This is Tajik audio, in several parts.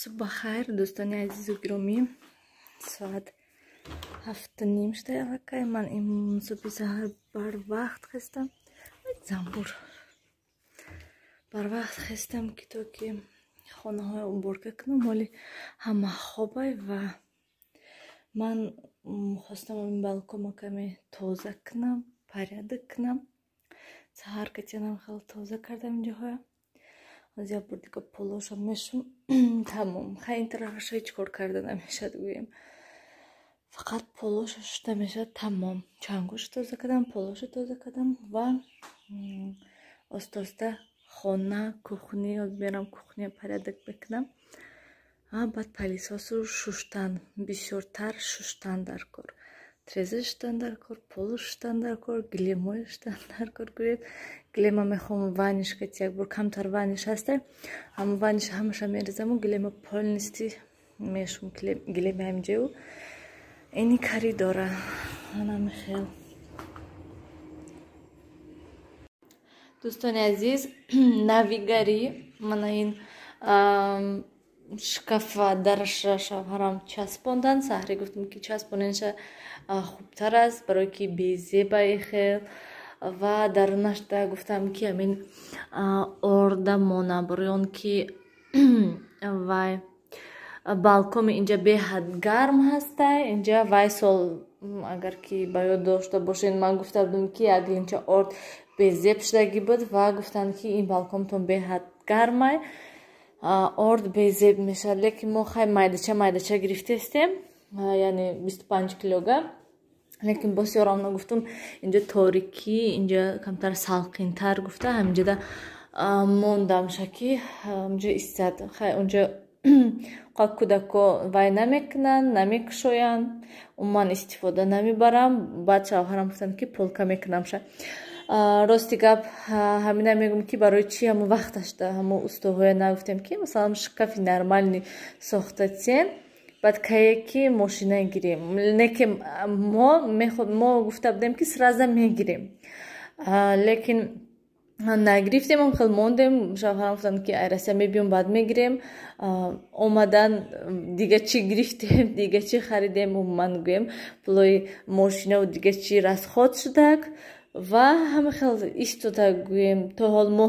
Субҳ бахайр, дӯстони азизу гиромӣ. Соат 7:30 шуда аллакай. Ман субҳи саҳар барвақт хестам. Замбур. Барвақт хестам, ки то ки хонаҳоя уборка кунам. Ҳоли ҳама хобай ва ман хостам ин балконро каме тоза кунам, порядок кунам. Саҳар катянам хеле тоза кардам инҷоҳоя. Аз як бор дига полоша мешум, тамом. Хай, ин тарафаша ҳеҷ кор карда намешад, гӯем. Фақат полоша шуста мешавад, тамом. Чангоша тоза кардам, полоша тоза кардам ва оста оста хона, кухни, мерам кухня порядок мекунам. Баъд пылесосу шуштан, бисёртар шуштан дар кор. Треза шуштан дар кор, поло шуштан дар кор, гилемҳои шуштан дар кор, гӯем. Гилема мехоҳам ваниш кати як бор, камтар ваниш ҳаста. Ҳама ваниш ҳамаша мерезаму гилема полностью мешум, гилеми ҳаминҷаю. Ини коридора. Анами хел. Дӯстони азиз, навигарӣ мана ин шкафа дараша шавҳарам часпондан. Саҳре гуфтам, ки часпоненша хубтар аст, барое ки безебаи хел. Ва дарунашда гуфтам, ки ҳамин орда мона, барои он ки вай балкоми инҷа беҳад гарм ҳастай. Инҷа вай сол, агар ки ба ёд дошта бошед, ман гуфта будам, ки як линча орд безеб шудагӣ буд ва гуфтанд, ки ин балконтон беҳад гармай, орд безеб мешавад. Лекин мо хай майдача майдача гирифтестем, яъне 25 килога. Лекин боз ёрамно гуфтум, инҷа торикӣ, инҷа камтар салқинтар гуфта, ҳаминҷода мондамша, ки онҷо истад. Хай, онҷо кӯдако вай намекунанд, намекушоянд, умуман истифода намебарам. Баъд шавҳарам гуфтанд, ки полка мекунамша. Рости гап, ҳамина мегӯм, ки барои чи ҳамо вақташда ҳамо устоҳоя нагуфтем, ки масалан шкафи нормальный сохта тиен, баъд кае ки мошина гирем. Не ки мо гуфта будем, ки сразу мегирем, лекин нагирифтем, хел мондем. Шавҳарам гуфтанд, ки ай Россия мебиём, баъд мегирем. Омадан дига чӣ гирифтем, дига чӣ харидем, умуман гӯем, пулои мошинаву дига чӣ расход шудак ва ҳама хел истода, гӯем. То ҳол мо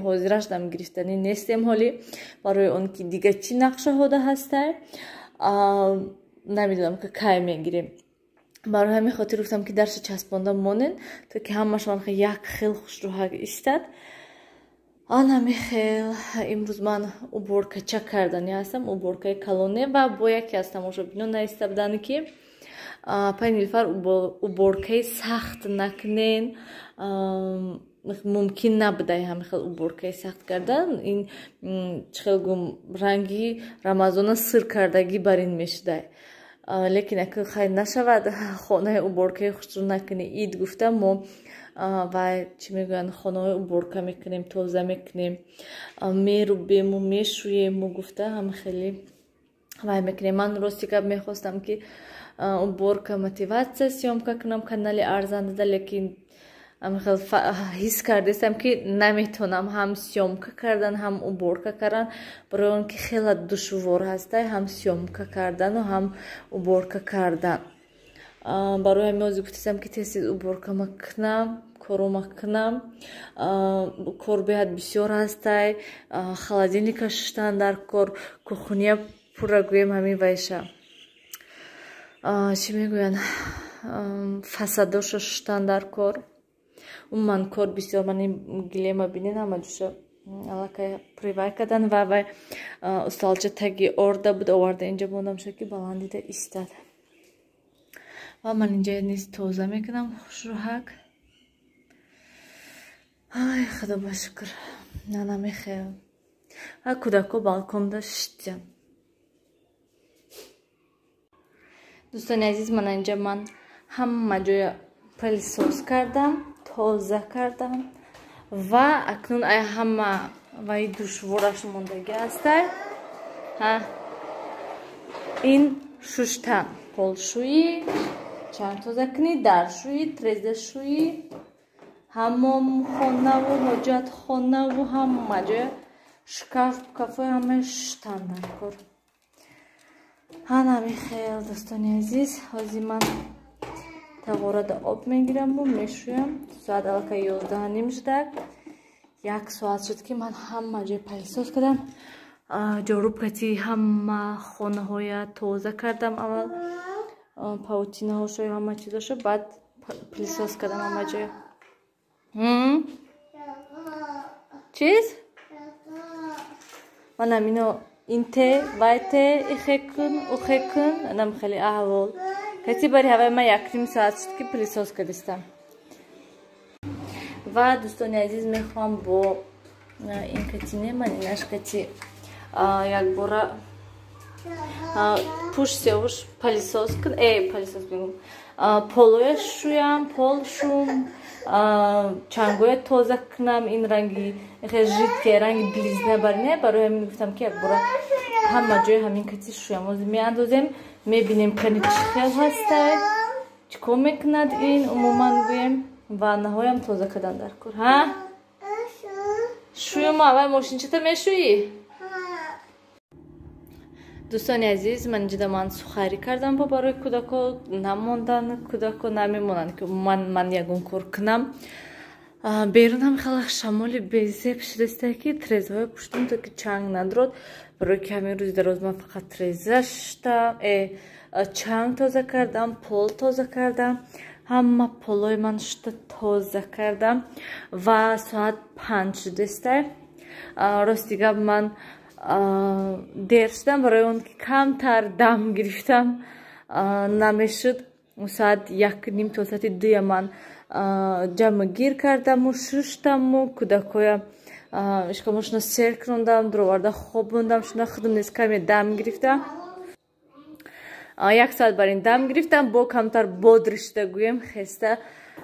ҳозирашдам гирифтанӣ нестем ҳоли, барои он ки дига чӣ нақшаҳода ҳастай, намедонам, ки кай мегирем. Барои ҳамин хотир гуфтам, ки дарша часпонда монен, то ки ҳамашон як хел хушрӯҳак истад. Анами хел имрӯз ман уборкача кардани ҳастам, уборкаи калоне. Ва бо яке аз тамошобинон наиста буданд, ки апай Нилфар, уборкаи сахт накунен. Мумкин набудай ҳамин хел уборкаи сахт кардан. Ин чӣ хел гум, ранги Рамазона сир кардагӣ бар ин мешудай. Лекин ака хайр нашавад, хонаи уборкаи хушрӯ накунӣ. Ид гуфта мо вай чӣ мегӯянд, хонаҳои уборка мекунем, тоза мекунем, мерубему мешӯему гуфта ҳама хеле вай мекунем. Ман рости гап мехостам, ки уборка мотивация съёмка кунам канали арзандада, лекин хел ҳис кардестам, ки наметавонам ҳам съёмка кардан, ҳам уборка кардан, барои он ки хеле душвор ҳастай ҳам съёмка кардану ҳам уборка кардан. Барои ҳамин ҳозир гуфтастам, ки тез тез уборка макунам, коро макунам. Кор беҳад бисёр ҳастай, холодильника шуштан дар кор, кухня пурра, гӯем, ҳамин вайша чӣ мегӯянд, фасадоша шуштан дар кор. Умуман кор бисёр. Ман ин гилема бинен, ҳама ҷоша аллакай привай кардан ва вай усталча таги орда буд, оварда инҷа мондамша, ки баландида истад. Ва ман инҷа низ тоза мекунам хушрӯҳак. Ай, худо ба шукр, нанамехел. Ва кӯдако балконда шиштиян. Дӯстони азиз, мана инҷа ман ҳама ҷоя пылесос кардам, тоза кардам ва акнун ай ҳама вай душвораш мондагӣ ҳастай. Ин шуштан, полшӯӣ, чанг тоза кунӣ, даршӯӣ, трезашӯӣ, ҳамомхонаву ҳоҷатхонаву ҳама ҷоя Шкаф, кафои ҳамаи шуштан дар кор. Ҳанами хел, дӯстони азиз, ҳозир ман тағорада об мегираму мешӯям. Соат аллакай 11:30 шудак. Як соат шуд, ки ман ҳама ҷой пылесос кардам. Ҷорубкати ҳама хонаҳоя тоза кардам, аввал паутинаҳошо, ҳама чизошо, баъд пылесос кардам ҳама ҷоя. Чиз? Манам ино инте, вайте, ихе кун, ухе кун, анам хеле аҳвол. Кати бари ҳаваи ман 1,5 соат шуд, ки пылесос кардистам. Ва, дӯстони азиз, мехоҳам бо ин катине, ман инаш кати якбора пуш севуш пылесос кун, пылесос мегум, полоя шӯям, пол шум, чангоя тоза кунам. Ин ранги жидкий, ранги Белизна барине, барои ҳамин гуфтам, ки якбора ҳама ҷои ҳамин кати шӯям. Ҳозир меандозем, мебинем, кани чӣ хел ҳастай, чӣ кор мекунад ин, умуман гӯем, ваннаҳоям тоза кардан дар кор. Ҳа, шӯюм, аввал мошинчата мешӯӣ. Дӯстони азиз, ман инҷода ман сухарӣ кардам бо барои кӯдако. Намондан, кӯдако намемонанд, ки умуман ман ягон кор кунам. Берун ҳам хеле шамоли безеб шудастае, ки трезаҳои пуштум, то ки чанг надрод, барои ки ҳамин рӯзи дароз ман фақат треза шуштам, чанг тоза кардам, пол тоза кардам, ҳама полои ман шушта тоза кардам ва соат 5 шудастай. Рости гап, ман дер шудам, барои он ки камтар дам гирифтам, намешуд. Соат 1:30 то соати 2 ман ҷамъ гир кардаму шуштаму кӯдакоя ишкамошона сер кунондам, дуроварда хобондам, шуна худам низ каме дам гирифтам. Як соат бар ин дам гирифтам, бо камтар бодр шуда гӯем, хеста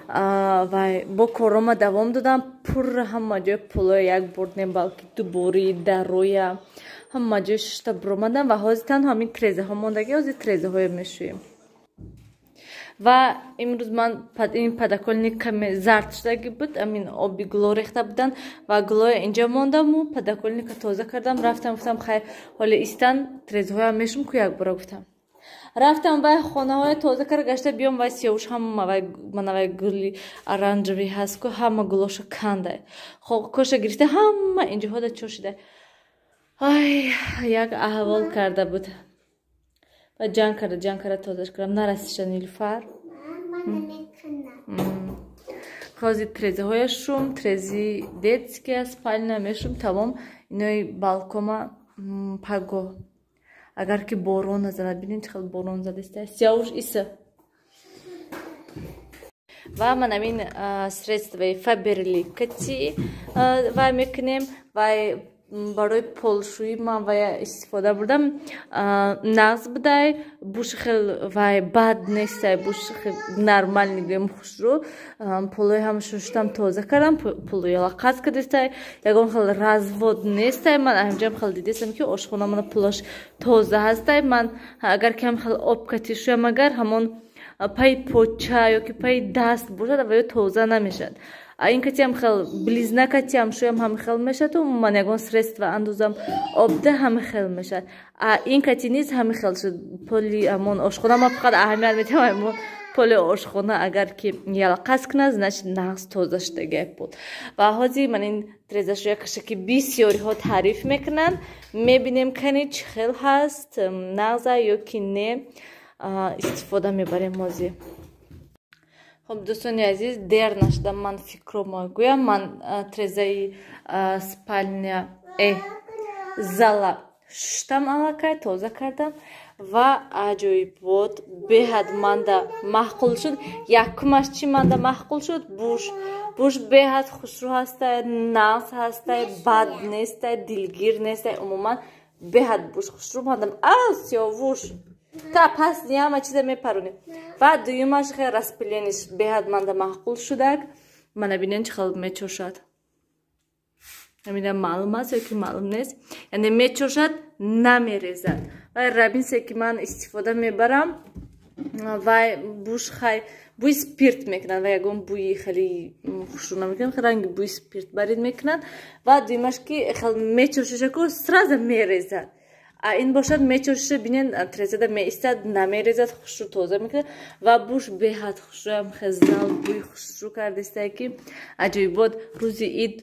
ва бо корома давом додам. Пурра ҳама ҷои полоя як бор не, балки ду бори, дароя ҳама ҷои шушта биромадам ва ҳозир танҳо ҳамин трезаҳо мондагӣ, ҳозир трезаҳоя мешӯем. Ва имрӯз ман ин подоконник каме зард шудагӣ буд, амин оби гуло рехта буданд ва гулоя инҷа мондаму подоконника тоза кардам, рафтам, гуфтам, хайр, ҳоле истан, трезаҳоям мешум ку якбора, гуфтам. Рафтам вай хонаҳоя тоза карда гашта биём, вай сиёвуш ҳама вай мана вай гули оранжевый ҳаст ку, ҳама гулоша канда, коша гирифта, ҳама инҷоҳода чошида, ай, як аҳвол карда буд ва ҷанг карда, ҷанг карда тозаш кардам. Нарасиша, Нилуфар. Ҳозир трезаҳоя шум, трези детская, спальня мешум, тамом. Инои балкома пагоҳ, агар ки борон назанад. Бинем, чӣ хел борон задиста. Сиёвуш, иса. Ва ман ҳамин средствои Фаберлик кати вай мекунем. Вай барои полшӯӣ ман вая истифода бурдам, нағз будай, буши хел вай бад нестай, буши хел нормальный гӯем, хушрӯ. Полои ҳама шуштам, тоза кардам, полои лақаз кардистай, ягон хел развод нестай. Ман ҳамҷам хел дидестам, ки ошхона мана полош тоза ҳастай. Ман агар кам хел об кати шӯям, агар ҳамон паи поча ё ки паи даст бошад, ва ё тоза намешавад. Ин катиам хел Белизна катиам шӯям, ҳами хел мешавад. Умуман ягон средства андозам обда, ҳами хел мешавад. Ин кати низ ҳами хел шуд. Поли ҳамон ошхона ман фақат аҳамият метиҳам, ҳамон поли ошхона агар ки ялақаз кунад, значит, нағз тоза шудагай пол. Ва ҳозир ман ин трезашӯя каша, ки бисёриҳо таъриф мекунанд, мебинем, кани чӣ хел ҳаст, нағза ё ки не, истифода мебарем ҳозир. Хуб, дӯстони азиз, дер нашуда ман фикромо гӯям. Ман трезаи спальня, зала шуштам, аллакай тоза кардам ва аҷоибот, беҳад манда маъқул шуд. Якумаш чӣ манда маъқул шуд? Буш беҳад хушрӯ ҳастай, нағз ҳастай, бад нестай, дилгир нестай, умуман беҳад буш хушрӯ мандам. А сиёвуш та пас ҳама чиза мепаронем. Ва дуюмаш хел распыление ш беҳад манда маъқул шудак. Мана бинен, чӣ хел мечошад. Намедонам, маълум аст ё ки маълум нест, яъне мечошад, намерезад. Вай Робинсе, ки ман истифода мебарам, вай буш хай Бӯи спирт мекунад ва ягон бӯи хеле хушрӯ намекунад, ранги бӯи спирт барид мекунад. Ва дуюмаш ки хел мечошишаку сразу мерезад. А ин бошад, мечошиша, бинен, трезада меистад, намерезад, хушрӯ тоза мекунад ва буш беҳад хушрӯям, хезал бӯи хушрӯ кардистае, ки аҷоибот. Рӯзи ид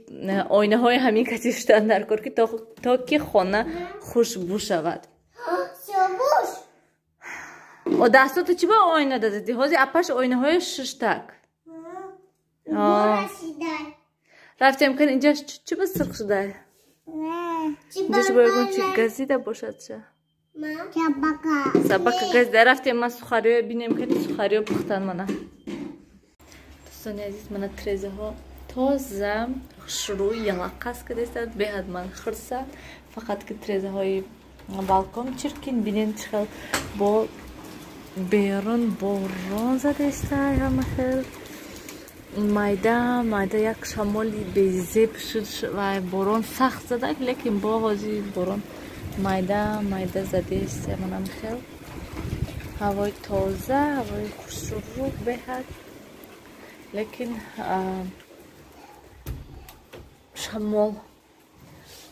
оинаҳои ҳамин каси шудан дар кор, ки то ки хона хушбӯ шавад. Дастото чӣ ба оина дададӣ? Ҳозир апаш оинаҳои шуштак рафтем. Кан, инҷа чӣ ба сирх шудай? Инҷа бо ягон чи газида бошад, ша собака газида. Рафтем, ман сухариё бинем, кани, сухариё пухтан. Мана, дӯстони азиз, мана трезаҳо тоза, хушрӯ, ялақас кардастанд. Беҳад ман хурсанд. Фақат ки трезаҳои балкон чиркин. Бинен, чӣ хел бо берун борон задестай, ҳама хел майда майда, як шамоли безеб шуд ва борон сахт зада, лекин бо ҳозир борон майда майда задест. Манам хел ҳавои тоза, ҳавои хушрӯ беҳад, лекин шамол.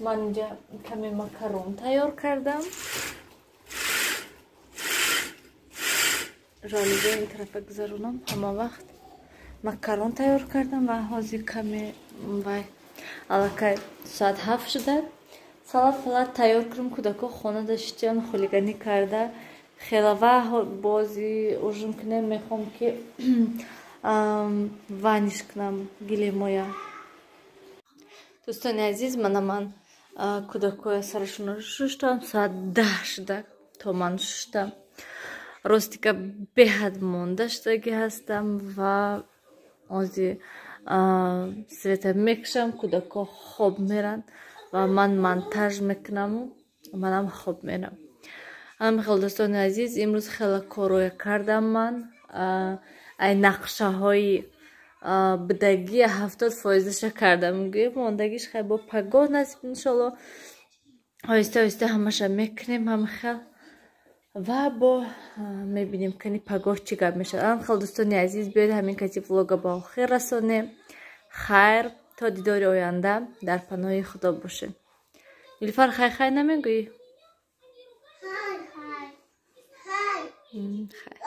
Ман инҷа каме макарон тайёр кардам. Жалюза ин тарафа гузаронам. Ҳама вақт макарон тайёр кардам ва ҳозир каме вай, аллакай соат 7 шуда, салат фалат тайёр кунам. Кӯдако хона даштиан, хулиганӣ карда хела. Ва бози ужин кунем, мехоҳам ки ваниш кунам гилемоя. Дӯстони азиз, мана ман кӯдакоя сарашонро шуштам. Соат 10 шуда, то ман шуштам. Ростика, беҳад монда шудагӣ ҳастам ва ҳозир света мекушам, кӯдако хоб меранд ва ман монтаж мекунаму манам хоб мерам. Ҳамин хел, дӯстони азиз, имрӯз хеле корое кардам ман. Ай нақшаҳои бидагӣ 70 фоизаша кардам, гӯем, мондагиш хай бо пагоҳ насиб, иншолло. Оҳиста оҳиста ҳамаша мекунем ҳама хел ва бо мебинем, кани, пагоҳ чӣ гап мешавад. Ҳамин хел, дӯстони азиз, биёед, ҳамин кати влога ба охир расонем. Хайр, то дидори оянда дар паноҳи Худо бошед. Нилуфар, хай, хай намегӯӣ? Хай.